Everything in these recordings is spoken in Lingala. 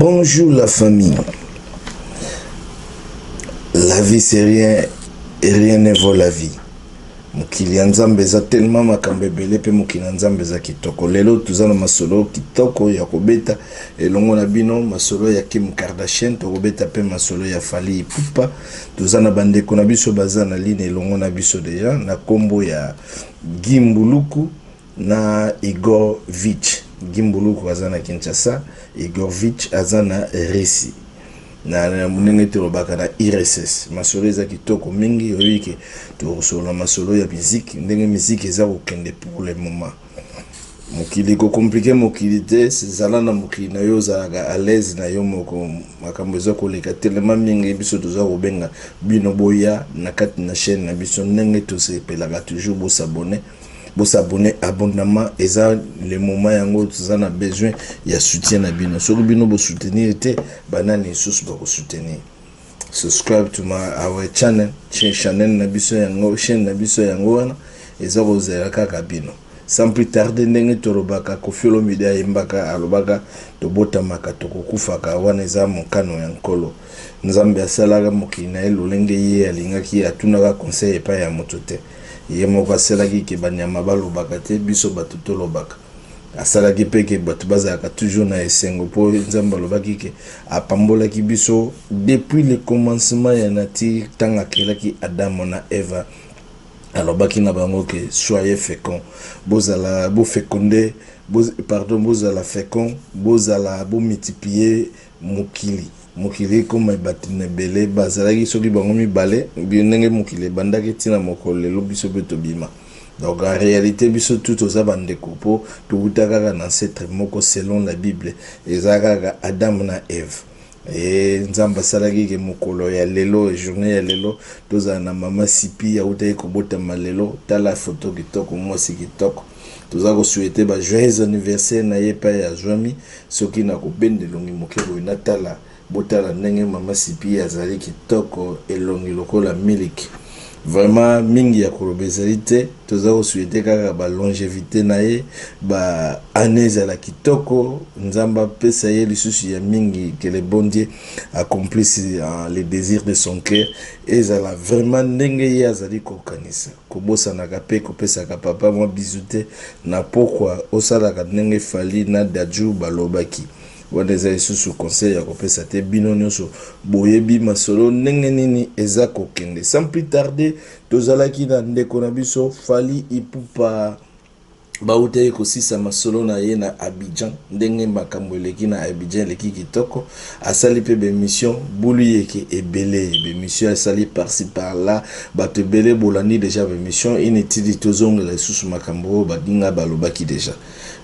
Bonjour la famille. La vie, c'est rien et rien ne vaut la vie. Mokili ya Nzambe eza tellement makambo ebele, mpe mokili ya Nzambe eza kitoko. Lelo toza na masolo kitoko ya kobeta elongo na bino, masolo ya Kim Kardashian, tokobeta mpe masolo ya Fally Ipupa. Toza na bandeko na biso baza na ligne elongo na biso deja, na nkombo ya Guy Mbuluku na Igor Vich. Guy Mbuluku aza na Kinshasa, Igor Vich aza na Russie, na ndenge tolobaka na URSS. Masolo eza kitoko mingi. Oyebi ke tokosolola masolo ya miziki, ndenge miziki eza kokende pour le moment. Mokili kocompliquer mokili te, zala na mokili na yo, ozalaka à l'aise na yo moko. Makambo eza koleka telema mingi. Biso toza kobenga bino, boya na kati na chaîne na biso, ndenge tosepelaka toujours. Bos'abonner, bos'abonner abondamment. Eza le moment yango, toza na besoin ya soutien na bino. Soki bino bosoutenir te, banani lisusu bakosoutenir? Subscribe to my our channel, channel na biso yango, chaîne na biso yango wana eza kozela kaka bino. Sans plus tarder, ndenge tolobaka, Koffi Olomide ayembaka, alobaka: "Tobotamaka, tokokufaka, wana eza mokano ya Nkolo." Nzambe asalaka mokili na ye lolenge ye alingaki, atunaka conseil epai ya moto te. Ye moko asalaki ke banyama balobaka te, biso bato tolobaka. Asalaki mpe ke bato bazalaka toujours na esengo, mpo Nzambe alobaki ke apambolaki biso depuis le commencement ya nature. Ntango akelaki Adamu na Eva, alobaki na bango ke "Soyez fécond", bozala boféconder, pardon, bozala fécond, bozala bomultiplier mokili, mokili ekóma bato na ebele. Bazalaki soki bango mibale, ndenge mokili ebandaki ntina mokolo lelo biso mpe tobima. Donc en réalité, biso tu toza bandeko, mpo towuta kaka na ancêtre moko. Selon la Bible, eza kaka Adam na Eve. E Nzambe asalaki ke mokolo ya lelo, journée ya lelo, tozala na mama Sipi, autaki kobotama lelo. Tala foto kitoko, mwasi kitoko. Toza kosouhaiter ba joyeux anniversaire na ye epai azwami. Soki na kobenda elongi moke boye, natala, botala ndenge mama Sipi azali kitoko, elongi lokola miliki. Vraiment, mingi ya koloba ezali te. Toza kosouhaiter kaka balongévité na ye, baannée ezala kitoko, Nzambe apesa ye lisusu ya mingi. Que le bon Dieu accomplisse les désirs de son cœur, ezala vraiment ndenge ye azali kokanisa. Kobosanaka mpe kopesaka papa mwa bisou te na pokwa, osalaka ndenge Fally na Dadju balobaki. Wana eza lisusu conseil ya kopesa te, bino nyonso boyebi masolo ndenge nini eza kokende. Sans plus tarder, tozalaki na ndeko na biso Fally Ipupa, bautaki kosisa masolo na ye na Abidjan. Ndenge makambo eleki na Abidjan eleki kitoko. Asali mpe baémission bulu yeke ebele, baémission asali par-ci par-là, bato ebele bolandi déjà baémission. Inutile tozongela lisusu makambo oyo badinga balobaki déjà.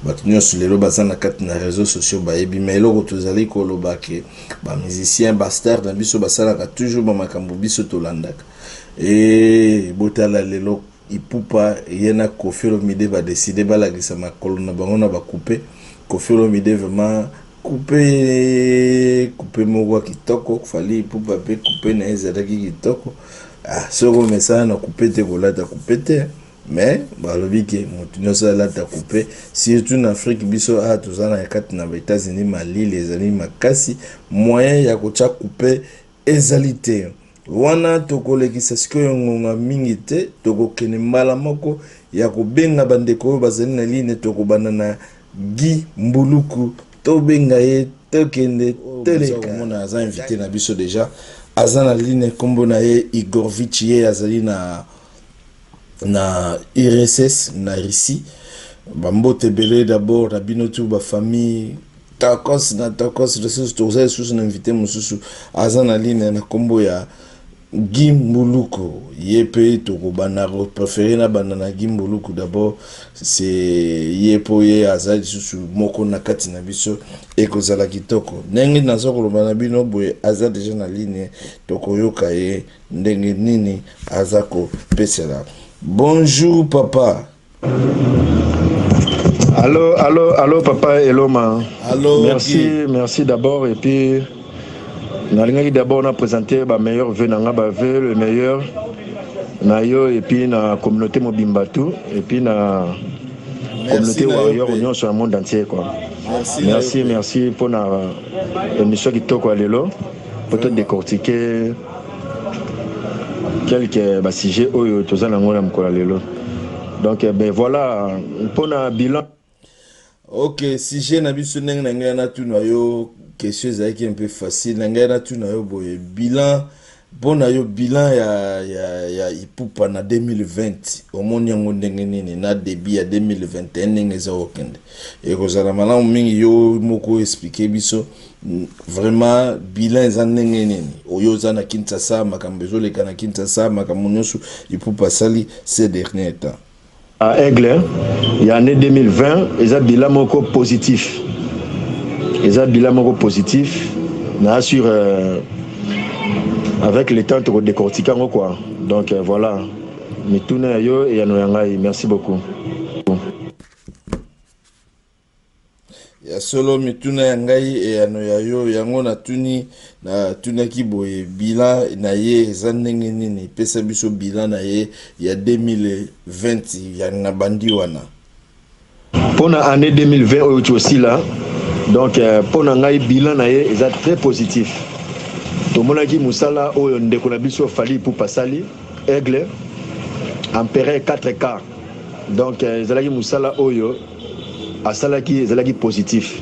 Bato nyonso lelo baza na kati na réseaux sociaux bayebi. Ma eloko tozali koloba ke bamusicien, bastar na biso basalaka toujours bamakambo biso tolandaka. E botala lelo Ipupa, ye na Koffi Olomide badécider balakisa makolo na bango na bakupe. Koffi Olomide vraiment coupe, coupe moko ya kitoko. Fally Ipupa mpe coupe na ye ezalaki kitoko. Ah, soki omesana na coupe te, kolata coupe te, mais balobi ke motu nyonso alata coupe, surtout na Afrique. Biso awa toza na kati na baÉtats-Unis, malili ezali makasi, moyen ya kotya coupe ezali te. Wana tokolekisa sikoyo ngonga mingi te, tokokende mbala moko ya kobenga bandeko oyo bazali na ligne. Tokobanda na Guy Mbuluku, tobenga ye, tokende telekomona. Aza invité na biso déjà, aza na ligne, nkombo na ye Igor Vichi. Ye azali na URSS, na Russie. Bambote ebele d'abord na bino tu, bafamille Tokos na Tokos. Lisusu toza lisusu na invité mosusu, aza na ligne, na nkombo ya Guy Mbuluku. Ye mpe tokobanda, préféré na banda na Guy Mbuluku d'abord, c'est ye mpo ye aza lisusu moko na kati na biso. Ekozala kitoko ndenge naza koloba na bino boye. Aza déjà na ligne, tokoyoka ye ndenge nini aza kopesela. Bonjour papa. Allô, allô, allô, papa Eloma. Allô. Merci, Guy. Merci d'abord. Et puis, nalingaki d'abord na présenter ba meilleurs vœux na nga, ba vœux le meilleur na yo et puis na communauté mobimba tout et puis na communauté na yo warrior mpe. Nyonso ya monde entier quoi. Merci na yo Merci pe. merci pona emission kitoko ya lelo po to Vraiment. decortiquer quelques ba sujets oyo toza nango na mokolo ya lelo. Donc ben voilà pona bilan. Ok, sujet na biso ndenge na ngai natuna yo question ezalaki un peu facile na ngai natuna yo boye bilan mpo na yo bilan ya Ipupa na 2020 omoni yango ndenge nini na début ya 2021 ndenge eza kokende ekozala malamu mingi yo moko explique biso vraiment bilan eza ndenge nini oyo oza na Kinshasa makambo ezoleka na Kinshasa makambo nyonso Ipupa asali ces derniers temps. Aigle ya annee 2020 eza bilan moko positif eza bilan moko positif na sur avec le temps toko decortiquer yango quoi donc voilà mituna ya yo eyano ya ngai merci beaucoup. Ya solo mituna ya ngai eyano ya yo yango natuni natunaki boye bilan na ye eza ndenge nini pesa biso bilan na ye ya 2020 ya na bandi wana. Pona annee 2020 oyo euti kosila donc pona ngai bilan na ye eza très positif tomonaki mosala oyo ndeko na biso Fally Ipupa asali Aigle Empereur 4K donc ezalaki mosala oyo asalaki ezalaki positif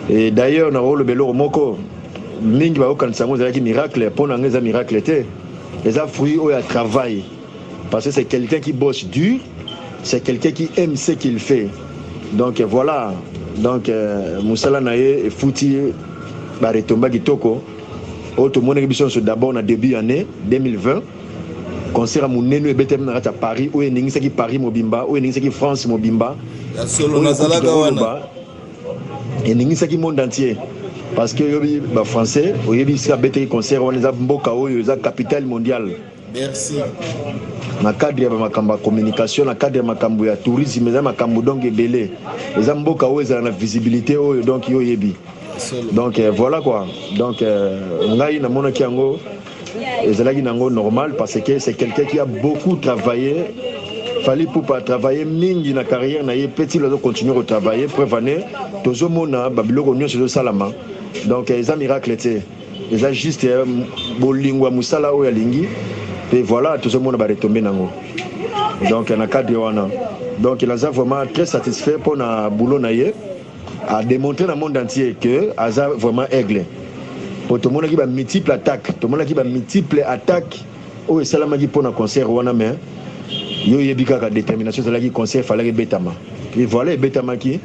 et d'ailleurs nakoloba eloko moko mingi bakokanisa yango ezalaki miracle mpo na ngai eza miracle te eza fruit oyo ya travail parce que c'est quelqu'un qui bosse dur, c'est quelqu'un qui aime ce qu'il fait donc voilà donc mosala na ye efuti ba retomba kitoko oyo tomonaki biso nyonso d'abord na début année 2020 concert ya monene oyo ebetami na kati ya Paris oyo eningisaki Paris mobimba oyo eningisaki France mobimba Ya solo oyo kutu nazalaka wana. tokoloba eningisaki monde entier parce que oyebi ba français oyebi esika abetaki concert wana eza mboka oyo eza capitale mondiale Merci. na cadre ya makambo ya communication na cadre ya makambo ya tourisme eza makambo donc ebele eza mboka oyo ezala na visibilité oyo donc yo oyebi Solo. donc voilà quoi donc ngai namonaki yango ezalaki nango normal parce que c'est quelqu'un qui a beaucoup travaillé. Fally Ipupa a travaillé mingi na carrière na ye pe ti azo continuer ko travailler preuve année tozomona ba biloko nyonso ezosalama donc eza miracle te eza juste bolingo ya mosala oyo alingi pe voilà tozomona ba retombées nango donc na cadre wana donc naza vraiment très satisfait pona boulot na ye a démontrer na monde entier que aza vraiment aigle po tomonaki ba multiple attaque tomonaki ba multiple attaque oyo esalamaki pona concert wana mais yo oyebi kaka détermination ezalaki concert falaki ebetama et voilà ebetamaki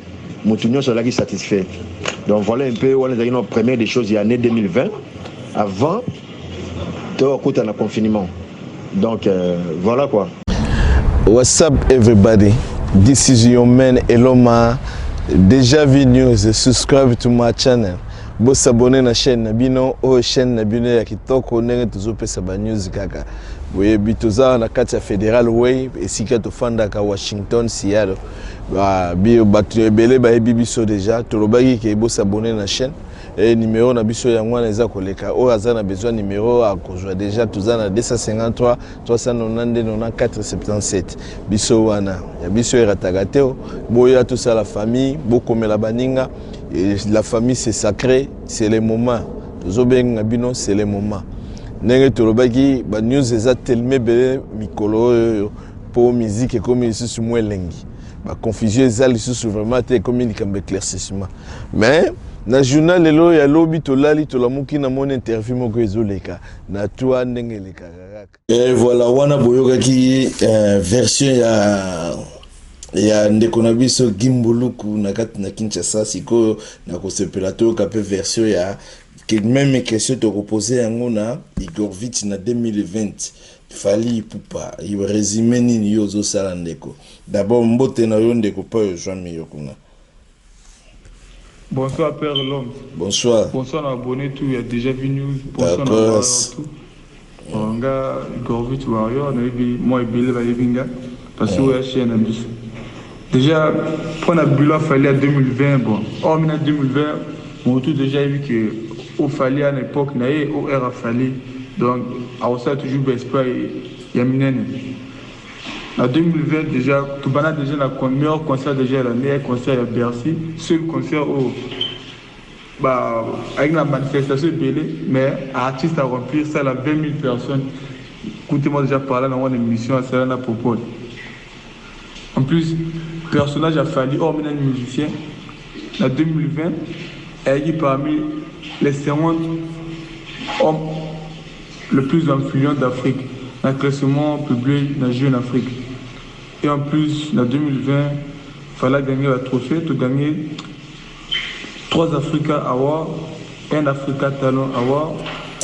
motu nyonso azalaki satisfait donc voilà un peu wana ezalaki na première des choses ya année 2020 avant tokota na confinement donc voilà quoi. What's up everybody? This is your man Eloma. Déjà vu news, subscribe to my channel. Bo s'abonner na chaîne na bino, oyo chaîne na bino ya kitoko ndenge tozopesa ba news kaka. Boyebi toza na kati ya Federal Way esika tofandaka Washington Seattle. Ba bio bato ebele bayebi biso déjà, tolobaki ke bo s'abonner na chaîne. E numéro na biso yango wana eza koleka oyo aza na besoin numéro akozwa déjà toza na 253 392 94 77 biso wana ya biso erataka te boya tosala famille bokomela baninga. Et la famille c'est sacré, c'est le moment tozobenga bino, c'est le moment ndenge tolobaki ba news eza tellement ebele mikolo oyo mpo musique ekomi lisusu mwa elengi ba confusion eza lisusu vraiment te ekomi likambo éclaircissement mais na journal lelo ya lobi tolali tolamuki namoni interview moko ezoleka na toi ndenge elekaka kaka. Et voilà wana boyokaki version ya ndeko na biso Gimbuluku na kati na Kinshasa. Sikoyo na kosepela toyoka mpe version ya même question tokopose yango na Igorvich na 2020 Fally Ipupa résumé nini yo ozosala ndeko. D'abord mbote na yo ndeko mpo oyo ozwami yo kuna. Bonsoir Père L'Homme. Bonsoir. Bonsoir na abonné tout, il y a déjà vu news. Bonsoir na warrior tout. Nga Igorvich Warrior nayebi mwa ebele bayebi nga parce que oyo chaîne na biso. Déjà mpona bilan Fally ya 2020, bon, hormis na 2020 motu déjà yebi ke o Fally à l'époque na ye o ère Fally, donc akosala toujours ba exploit ya minene. Na 2020 déjà, tobanda déjà na meilleur concert déjà ya l'année, concert ya Bercy, seul concert oyo ba avec la manifestation ebele, mais artiste à remplir salle à 20 000 personnes. Écoutez-moi déjà parler dans mon émission asala na Popol. En plus, personnage a Fally, hormis un musicien, na 2020 ayaki parmi les 50 hommes le plus influents d'Afrique na classement public na Jeune Afrique. Et en plus, na 2020, Fally gagner la trophée, to gagner trois Africa Awards, un Africa Talent Award,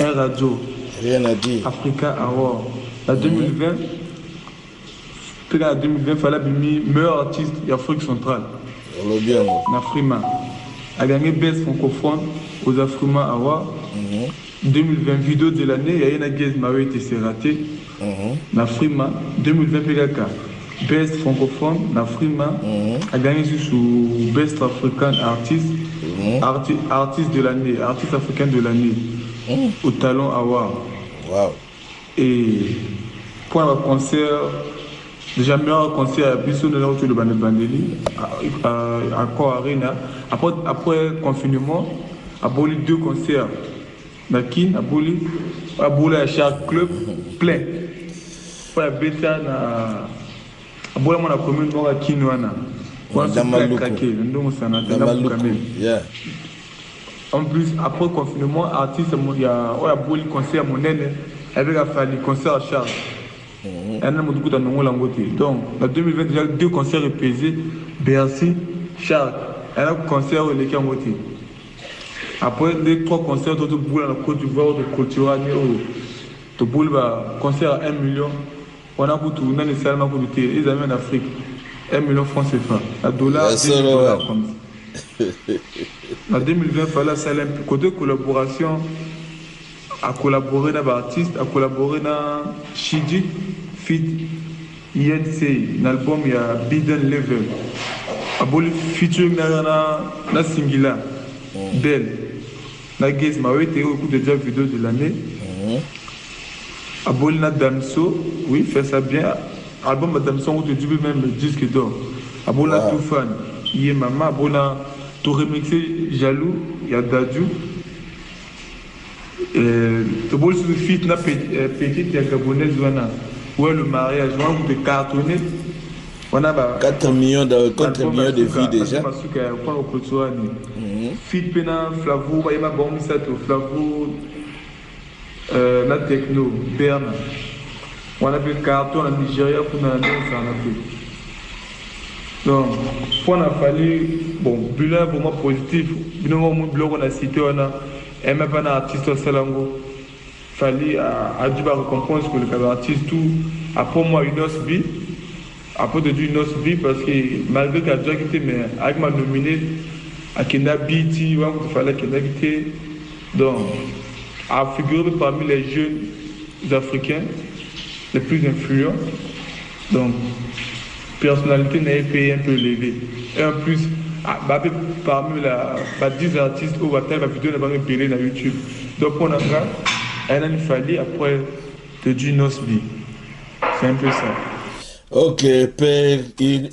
un Radio Rien à dire. Africa Award. Na 2020, puis na 2020, Fally abimi meilleur artiste d'Afrique centrale. Olobi yango. Na Afrima. A gagné Best francophone aux Afrima Awards. 2020, vidéo de l'année, il y a une Gaz Mawete, c'est raté. Na Afrima 2020 PKK. Best francophone na Afrima. A gagné sous Best African Artist, artiste de l'année, artiste africain de l'année au Talon Award. Et pour un concert, déjà meilleur concert à biso na oyo toloba na bandeli Accor Arena. Après confinement, aboli deux concerts na Kin, aboli abola ya Shark Club plein po abeta na abola mwana commune moko ya Kin wana wana plein craqué ndongo sana. Na Maluku. En plus, après confinement, artiste ya oyo aboli concert monene avec Afali, concert à charge ana motu kuta nongola yango te. Donc na 2020 déjà, deux concerts épésé, Bercy, Shark, ana concert oyo eleki yango te. Après deux, trois concerts to tobula na Côte d'Ivoire, toclôtura année oyo, tobuli ba concert à 1 million wana. Kutu nani esalama kutu te, ezali en Afrique, 1 million franc CFA na dollar, 2 dollars comme ça. Na 2020, Fally asala côté collaboration, a collaboré na baartiste, a collaboré na Shidi feat INC na album ya Biden Level, aboli featuring na Singila Belle na Gaz Mawete oyo écoute déjà vidéo de l'année, aboli na Damso, oui, fait ça bien, album ya Damso ngo tojubi même disque d'or, aboli na Toufan ye mama, aboli na to remixé Jaloux ya Dadju, toboli susu feat na petite ya gabonaise wana, ouais, le mariage wana kutu cartonné wana ba 4 millions de 4 millions de vues déjà. Masuka ya mpona kokotisa wani feat mpe na Flavo, bayeba bango misato, Flavo na Techno Berna wana mpe carton na Nigeria kuna na ndenge osala mpe. Donc mpona Fally, bon, bilan vraiment positif. Bino moko biloko na cité wana eme mpe na artiste asala yango. Fally adui barécompense koleka baartiste tout. Après moi, Innoss'B, après de du Innoss'B, parce que malgré qu'azwaki te, mais ayaki ma nominé, akenda biti wana kutu Fally akendaki te. Donc a figuré parmi les jeunes Africains les plus influents. Donc personnalité na ye mpe un peu élevée. Et en plus, bape parmi la ba 10 artistes oyo batali bavideo na bango ebele na YouTube. Donc mpo na nga, ayanani Fally, après de Innoss'B, c'est un peu ça. Ok, père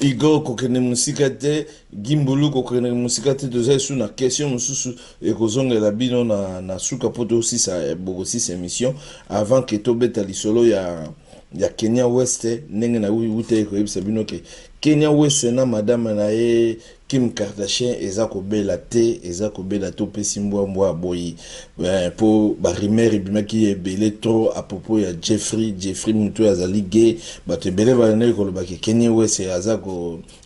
Igor, kokende mosika te, Gimbulu, kokende mosika te. Toza esu na question mosusu ekozongela bino na suka mpo tosisa, bokosisa émission. Avant ke tobeta lisolo ya Kenya West, ndenge na wuta ekoyebisa bino ke Kenya West na madame na ye Kim Kardashian eza kobela te, eza kobela te. Opesi mbwa, mbwa aboyi, mpo barumeur ebimaki ebele trop à propos ya Jeffrey. Jeffrey, motu oyo azali gay, bato ebele bandeki kolobaki Kenya West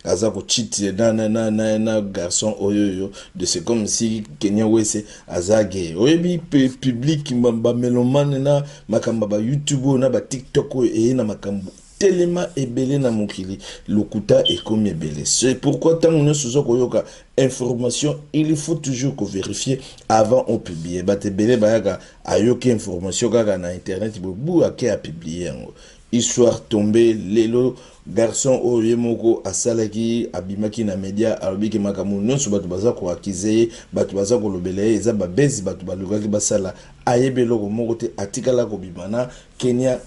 aza kocheat na garçon oyo oyo de c'est comme si Kenya West aza gay. Oyebi public, bamélomane na makambo ya baYouTube oyo na baTikTok oyo eye na makambo telema ebele na mokili, lokuta ekomi ebele. C'est pourquoi ntango nyonso oza koyoka information, il faut toujours kovérifier avant opublier. Bato ebele bayaka, ayoki information kaka na internet bobu, ake apublier yango. Histoire tombe lelo, garçon oyo ye moko asalaki, abimaki na média, alobiki makambo nyonso bato baza koaccuser ye, bato baza kolobela ye, eza babezi bato balukaki basala. Ayebi eloko moko te, atikala kobima na Kenya.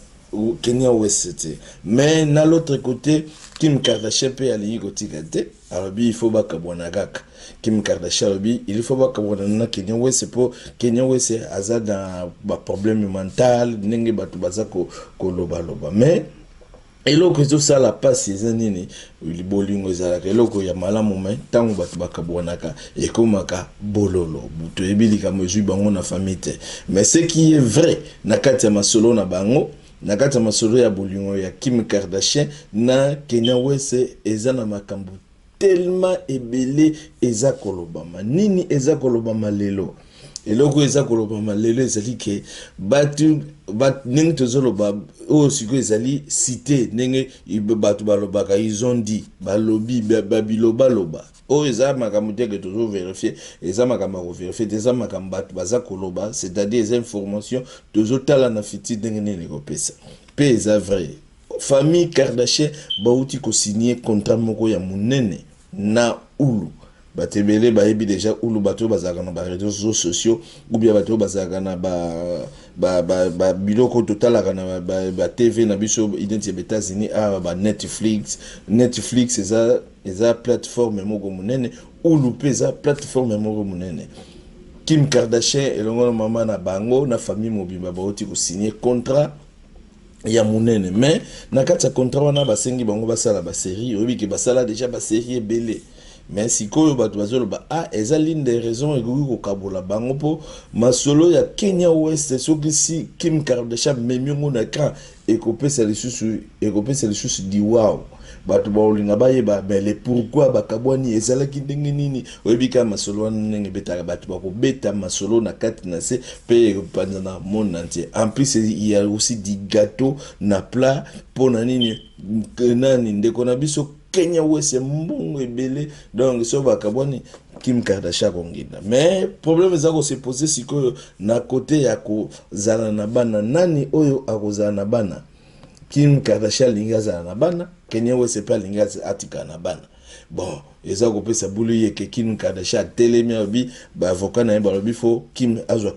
Kenya West te. Mais na l'autre côté, Kim Kardashian mpe alingi kotika te, alobi il faut bakabwana kaka. Kim Kardashian alobi il faut bakabwana na Kenya West, mpo Kenya West aza na baproblème mental, ndenge bato baza kolobaloba. Mais eloko ezosala mpasi eza nini? Bolingo ezalaka eloko ya malamu, mais ntango bato bakabwanaka, ekomaka bololo. Toyebi likambo ezwi bango na famille te. Mais ce qui est vrai, na kati ya masolo na bango, na kati ya masolo ya bolingo ya Kim Kardashian na Kenya West, eza na makambo tellement ebele eza kolobama. Nini eza kolobama lelo? Eloko eza kolobama lelo ezali ke bato, ndenge tozoloba oyo sikoyo, ezali cité, ndenge bato balobaka, ils ont dit, balobi, babilobaloba. Oyo eza makambo te ke tozovérifier, eza makambo ya kovérifier te, eza makambo bato baza koloba, c'est-à-dire eza information. Tozotala na futur ndenge nini ekopesa. Mpe eza vrai, famille Kardashian bauti kosigner contrat moko ya monene na Hulu. Bato ebele bayebi déjà Hulu, bato oyo bazalaka na baréseaux sociaux ou bien bato oyo bazalaka na biloko totalaka na baTV na biso neti ya baÉtats-Unis awa, baNetflix. Netflix eza plateforme moko monene, Hulu mpe eza plateforme moko monene. Kim Kardashian elongo na mama na bango na famille mobimba bauti kosigner contrat ya monene. Mais na kati ya contrat wana, basengi bango basala basérie. Oyebi ke basala déjà basérie ebele. Mais sikoyo bato bazoloba, ah, eza l'une des raisons ekoki kokabola bango, mpo masolo ya Kenya West, soki si Kim Kardashian amemi yango na écran, ekopesa lisusu di wow. Bato baolinga bayeba mais le pourquoi bakabwani ezalaki ndenge nini. Oyebi kaka masolo wana ndenge ebetaka, bato bakobeta masolo na kati na se mpe ekopanza na monde entier. En plus, il y a aussi du gâteau na plat. Mpo na nini? Nani, ndeko na biso Kenya West, mbongo ebele. Donc so bakabwani, Kim Kardashian akonginda. Mais problème eza kose poser sikoyo na côté ya kozala na bana. Nani oyo akozala na bana? Kim Kardashian alingi azala na bana, Kenya West mpe alingi atikala na bana. Bon, eza kopesa bulu ye ke Kim Kardashian atelemi, alobi baavocat na ye balobi faut Kim azwa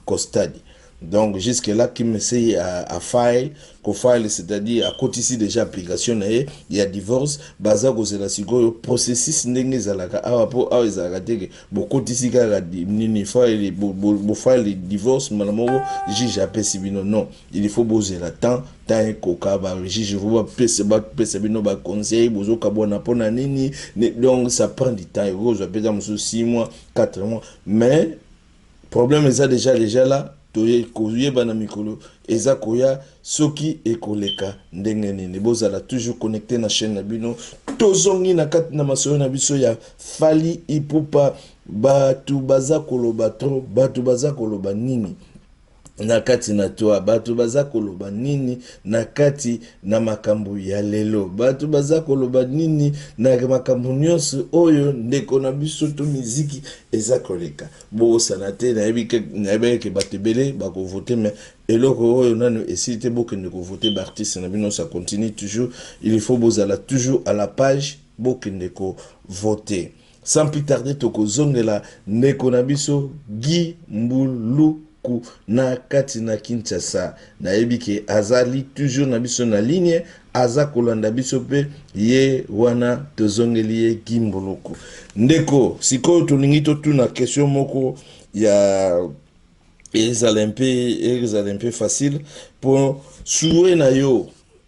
custody. Donc jusque là, Kim esi a file, kofile, c'est-à-dire akotisi déjà application na ye ya divorce. Baza kozela sikoyo processus ndenge ezalaka awa, mpo awa ezalaka teke bokotisi kaka nini, file, bofile divorce, mbala moko juge apesi bino. Non, il faut bozela temps ekoka, bajuge faut bapesa bino baconseil, bozokabwana mpona nini. Donc ça prend du temps, ekozwa mpenza mosusu 6 mois, 4 mois. Mais problème eza déjà là. Koyeba na mikolo eza koya soki ekoleka ndenge nini. Bozala toujours connecté na chaîne na bino. Tozongi na kati na masolo na biso ya Fally Ipupa. Bato baza koloba trop. Bato baza koloba nini na kati na toa? Bato baza koloba nini na kati na makambo ya lelo? Bato baza koloba nini na makambo nyonso oyo ndeko na biso to miziki eza koleka? Bosana te, nayebi ke bato ebele bakovote, mais eloko oyo nano esili te. Bokende kovote baartiste na bino, ça continue toujours. Il faut bozala toujours à la page, bokende kovote. Sans plus tarder, tokozongela ndeko na biso Guy Mbulu na kati na Kinshasa. Nayebi ke azali toujours na biso na ligne, aza kolanda biso mpe ye wana. Tozongeli ye, Guy Mbuluku. Ndeko, sikoyo tolingi totuna question moko ya ezala mpe facile mpo souhait na yo,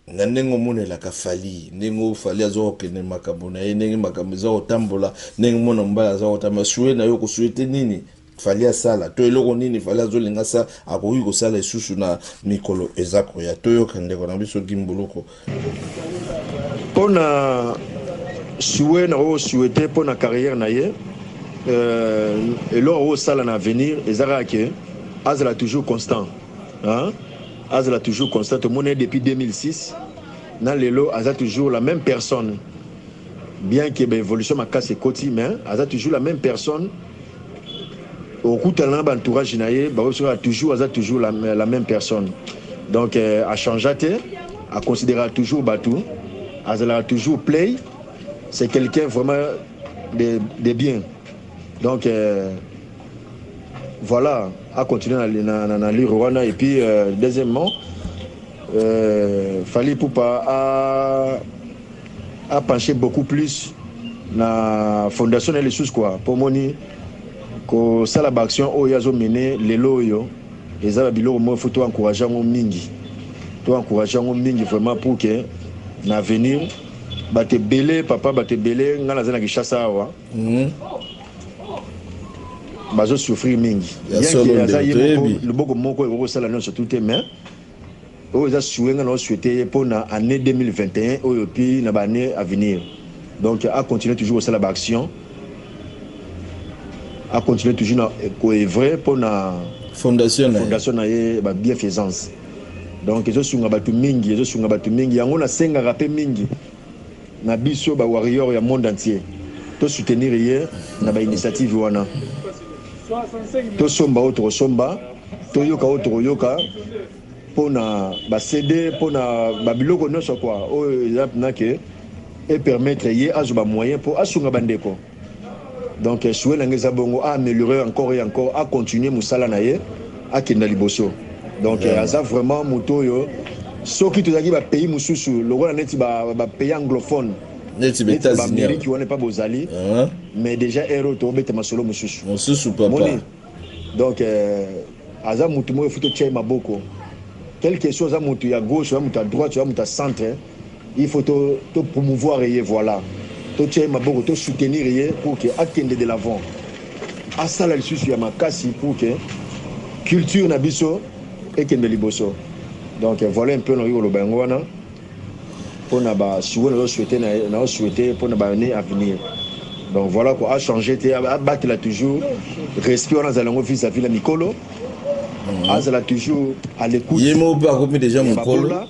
na ndenge omonelaka Fally, ndenge Fally aza kokende, makambo na ye, ndenge makambo eza kotambola, ndenge mwana mobali aza kotambola. Souhait na yo, kosouhaiter nini Fally asala, to eloko nini Fally azolinga sa akoki kosala lisusu na mikolo eza koya? Toyoka ndeko na biso Guy Mbuluku. Mpona souhait na oyo souhaite mpona carrière na ye, eloko oyo osala na avenir eza kaka ke azala toujours constant, hein? Azala toujours constant. Tomoni depuis 2006 na lelo, aza toujours la même personne, bien que baévolution makasi ekoti, mais aza toujours la même personne. Okutana na baentourage na ye, baosoka toujours aza toujours la même personne. Donc achangea te, aconsidérera toujours bato, azalaka toujours play. C'est quelqu'un vraiment de bien. Donc voilà, acontinue na livre wana. Et puis deuxièmement, Fally Ipupa a penché beaucoup plus na fondation na ye lisusu quoi, mpo omoni kosala baaction oyo azomene lelo oyo eza babiloko moko faut toencourage yango mingi, toencourage yango mingi vraiment, pour que na avenir bato ebele, papa, bato ebele, ngai naza na Kinshasa awa, bazosouffrir mingi. Ya bien solo. Que aza Ndeko, ye moko toyebi. Loboko moko ekoki kosala nyonso tu te, mais oyo eza souhait nga na osouhaite ye mpo na année 2021 oyo, puis na baannée à venir. Donc acontinue toujours kosala baaction, acontinue toujours na koœuvrer mpo na fondation na ye. Fondation na ye, babienfaisance. Donc ezosunga bato mingi, ezosunga bato mingi. Yango nasengaka mpe mingi na biso bawarrior ya monde entier, tosoutenir ye na bainitiative wana, tosomba oyo tokosomba, toyoka oyo tokoyoka, mpo na baCD, mpo na babiloko nyonso kua oyo eza mpena ke epermettre ye azwa bamoyen mpo asunga bandeko. Donc souhait na ngai eza bongo, aaméliorer encore et encore, acontinue mosala na ye, akenda liboso. Donc aza vraiment moto oyo soki tozalaki bapays mosusu lokola neti bapays anglophone, neti neti baÉtats-Unis, baAmérique wana epa bozali, Hein? mais déjà ere oyo tobeta masolo mosusu. Mosusu, papa. Moni, donc aza motu moko efuti otia ye maboko. Quel que soit aza motu ya gauche, oza motu ya droite, oza motu ya centre, il faut to, to promouvoir ye. Voilà, totia ye maboko, to soutenir ye pour que akende de l'avant, asala lisusu ya makasi pour que culture na biso ekende liboso. Donc voilà un peu nakoki koloba yango wana mpona basouhait nazosouhaite, nazosouhaite mpona baannée à venir. Donc voilà quoi, achanger te, abatela toujours respect wana, azala yango vis-à-vis na mikolo, azala toujours à l'écoute. Ye moko mpe akomi déjà Ya mokolo. Babola,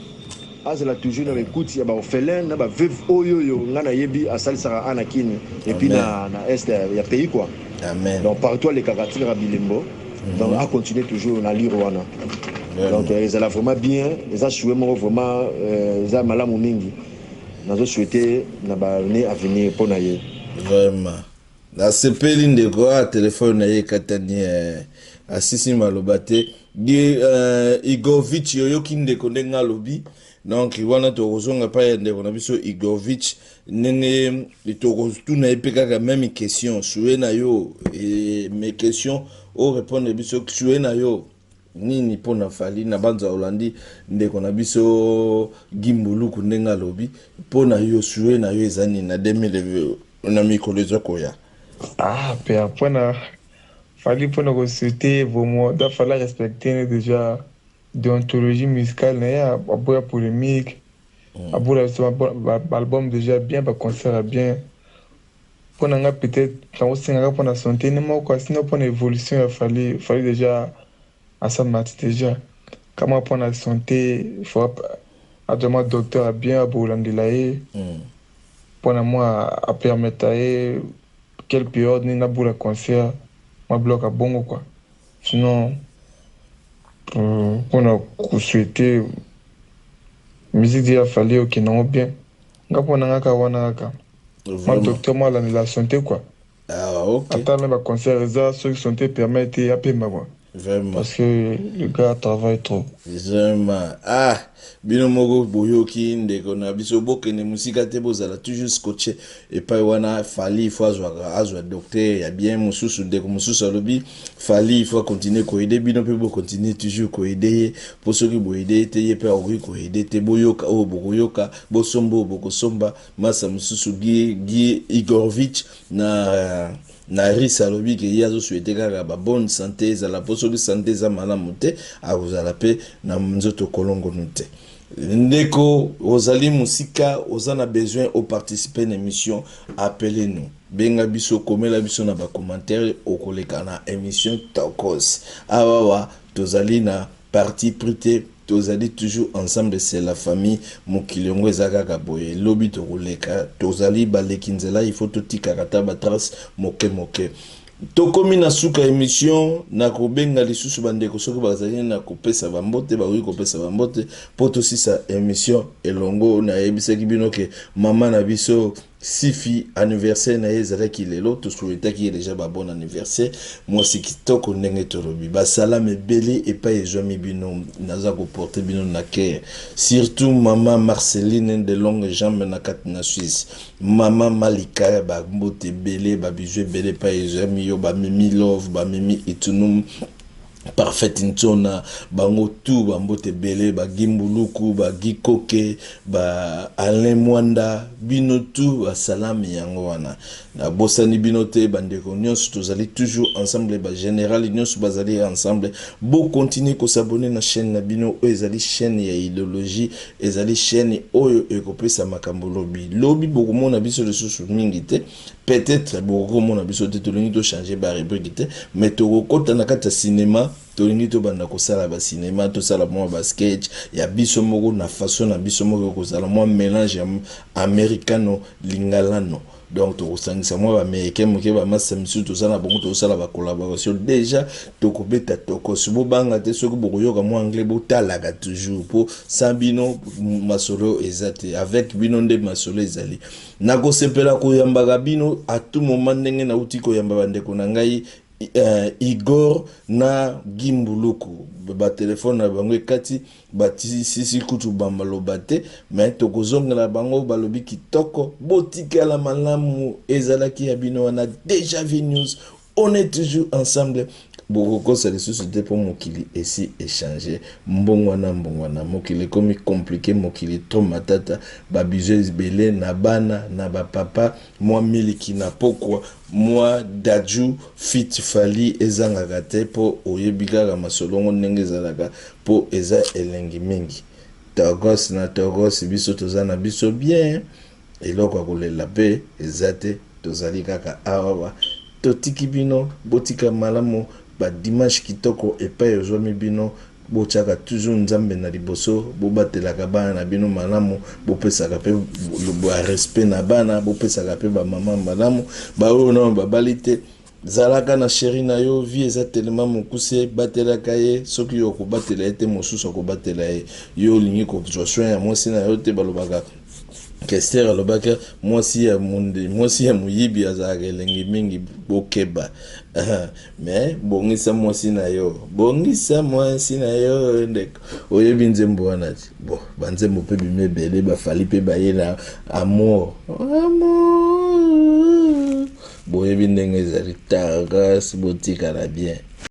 azala toujours na baécoute ya baorphelin na baveuve oyo oyo ngai nayebi asalisaka ana kini et puis Amen. na est ya pays quoi. Amen. Donc partout alekaka, atikaka bilembo. Donc acontinue toujours na lire wana. Donc ezala vraiment bien, eza souhait moko vraiment eza malamu mingi, nazosouhaite na baannée à venir mpo na ye. Vraiment, nasepeli. Ndeko a telefone na ye ekatani, asisi maloba te. Igovich, oyoki ndeko ndenge alobi. Donc wana tokozonga epai ya ndeko na biso Igovich, ndenge tokotuna ye mpe kaka même question: souhait na yo, mes questions orépondre biso, souhait na yo nini mpona Fally? Na banza olandi ndeko na biso Gimbuluku ndenge alobi. Mpo na yo, souhait na yo eza nini na 2000, na mikolo eza koya? Ah, père, mpona Fally, mpona kosouhaiter vraiment, da fallait respecter déjà déontologie musicale na ye, aboya polémique, abola biso baalbum déjà bien, baconcert ya bien. Mpona nga, peut-être nakosengaka mpona santé ne moko, sinon mpona évolution ya Fally, Fally déjà asamati déjà kama. Mpona santé, faut azwama docteur ya bien abolandela ye mpona mwa apermettre ye quelle période nini abula concert, mwa biloko ya bongo quoi. Sinon mpona kosouhaiter, musique ya Fally okende yango bien. Nga mpona nga kaka wana kaka mwa docteur mwa alandela santé quoi. Ah, ok. Ata me baconcert eza, soki santé permet te, apemba quoi. Parce que le gars travaille trop. Vraiment. Ah, bino moko boyoki ndeko na biso. Bokende mosika te, bozala toujours scotché epai wana. Fally faut azwaka, azwa docteur ya bien. Mosusu, ndeko mosusu alobi Fally faut acontinue koaider bino mpe bocontinue toujours koaider ye, mpo soki boaider ye te, ye mpe akoki koaider te. Boyoka oyo bokoyoka, bosomba oyo bokosomba. Masa mosusu Gi Igorvich na ris alobi ke ye azosouhaiter kaka babonne santé ezala, mpo soki santé eza malamu te, akozala mpe na nzoto kolongonu te. Ndeko ozali mosika, oza na besoin oparticipe na émission, appelez nous, benga biso, komela biso na bacommentaire, okoleka na émission tokos. Awawa tozali na parti pris te, tozali toujours ensemble, c'est la famille. Mokili yango eza kaka boye, lobi tokoleka, tozali baleki nzela, il faut totikaka ata batrace moke moke. Tokomi na suka émission. Na kobenga lisusu bandeko, soki bazali na kopesa bambote, bakoki kopesa bambote mpo tosisa émission elongo. Nayebisaki bino ke mama na biso Sifi anniversaire na ye ezalaki lelo, tosouhaitaki ye deja ba bon anniversaire. Mwasi kitoko ndenge tolobi, basalama ebele epai ezwami bino, naza koporte bino na cœur. Surtout mama Marceline de longue jambe na kati na Suisse, mama Malika, bambote ebele, babizu ebele epai ezwami yo, bamimi love, bamimi itunum parfaite ntsona, bango tu bambote ebele, bagimbuluku, bagikoke, ba Alain Mwanda, bino tu basalami yango wana. Nabosani bino te bandeko nyonso, tozali toujours ensemble, bagénéral nyonso bazali ensemble. Bokontinue kos'abonner na chaîne na bino oyo ezali chaîne ya idéologie, ezali chaîne oyo ekopesa makambo lobi lobi. Bokomona biso lisusu mingi te, peut-être bokomona biso te, tolingi tochange barubrique te, mais tokokɔta na kati ya cinéma. Tolingi tobanda kosala bacinéma, tosala mwa basketch ya biso moko na façon na biso moko, ekozala mwa mélange ya americano lingalano. Donc tokosangisa mwa baaméricain moke, bamasa misusu toza na bango, tozosala bacollaboration déjà. Tokobeta tokosi, bobanga te. Soki bokoyoka mwa anglais, botalaka toujours, mpo sans bino masolo eza te, avec bino nde masolo ezali. Nakosepela koyambaka bino à tout moment, ndenge nauti koyamba bandeko na ngai Igor na Gimbuluku. Batelefone na bango ekati, batisisi kutu bamaloba te, me tokozongela bango. Balobi kitoko, botikala malamu. Ezalaki ya bino wana Déjà Vu News, on est toujours ensemble. Bokokosa lisusu te, mpo mokili esi echange, mbongwana mbongwana, mokili ekomi compliqué, mokili trop matata, babizu ebele na bana na bapapa. Mwa miliki na pokwa, mwa Dadju feat Fally ezangaka te, mpo oyebi kaka masolongo ndenge ezalaka, mpo eza elengi mingi. Togos na togos, biso toza na biso bien, eloko ya kolela mpe eza te. Tozali kaka awawa, totiki bino, botika malamu, badimanche kitoko epai ezwami bino. Botiaka toujours Nzambe na liboso, bobatelaka bana na bino malamu, bopesaka mpe barespect na bana, bopesaka mpe bamama malamu. Baoyo nano babali te, zalaka na chéri na yo. Vie eza telema mokuse, batelaka ye. Soki yo okobatela ye te, mosusu akobatela ye. Yo olingi kozwa soin ya mwasi na yo te. Balobaka, Kester alobaki, mwasi ya monde, mwasi ya moyibi azalaka elengi mingi. Bokeba, mais bongisa mwasi na yo, bongisa mwasi na yo ndeko. Oyebi nzembo wana ti bon, banzembo mpe bimi ebele, baFally mpe baye na amour amour. Boyebi ndenge ezali, targas, botikala bien.